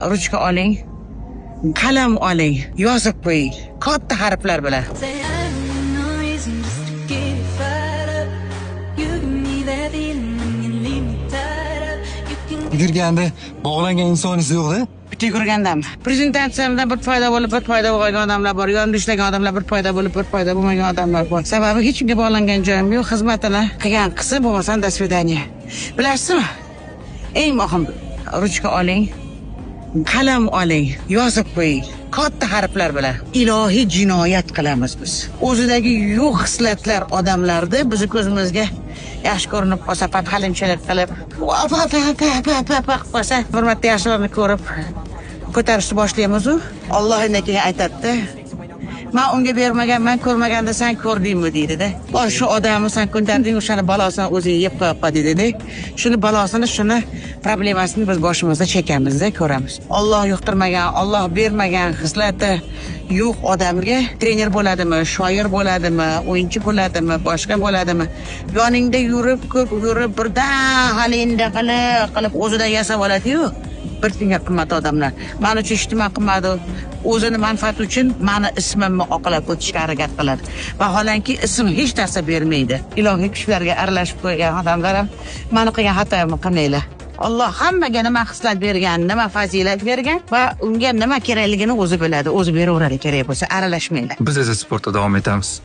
Ruchka oling, qalam oling, yozib qo'ying katta harflar bilan. Say I don't need no reason just to get you fired up. You give me that feeling when you leave me tied up. You can Yugurganda bog'langan insoningiz yo'qda. Bitta yugurgandami? Prezentatsiyamdan bir foyda bo'lib, bir foyda bo'lgan odamlar bor. Yonida ishlagan odamlar bir foyda bo'lib, bir foyda bo'lmagan odamlar bor. Sababi hech kimga bog'langan joyim yo'q. Xizmatini qilgan qilsin, bo'lmasam до свидания. Bilasizmi, eng muhim, ruchka oling, qalam oling, yozib qo'ying katta harflar bilan. Ilohiy jinoyat qilamiz biz. O'zidagi yo'q xislatlar odamlarni bizni ko'zimizga yaxshi ko'rinib qolsa, podxalimchilik qilib, pa pa pa pa pa pa qilib qolsa, bir marta yaxshilarni ko'rib ko'tarishni boshlaymizu. Olloh undan keyin aytadida: "Man unga bermaganman, ko'rmaganda san ko'rdingmi?" deydida. "Voy, shu odamni san ko'tarding, o'shani balosini o'zing yeb qo'yapman", deydida. Shuni balosini, shuni problemasini biz boshimizda chekamizda, ko'ramiz. Olloh yuqtirmagan, Olloh bermagan xislati yo'q odamga trener bo'ladimi, shoir bo'ladimi, o'yinchi bo'ladimi, boshqa bo'ladimi, yoningda yurib, ko'p yurib, birdan hali endi qilib qilib o'zidan yasab oladiyu. Bir tiyinga qimmat odamlar man uchun hech nima qilmadi, o'zini manfaati uchun mani ismimni oqlab o'tishga harakat qiladi. Vaholanki ism hech narsa bermaydi. Ilohiy kuchlarga aralashib qo'ygan odamlar ham mani qilgan xatoyimni qilmanglar. Alloh hammaga nima xislat bergan, nima fazilat bergan va unga nima kerakligini o'zi biladi, o'zi beraveradi kerak bo'lsa, aralashmanglar. Biz esa sportda davom etamiz.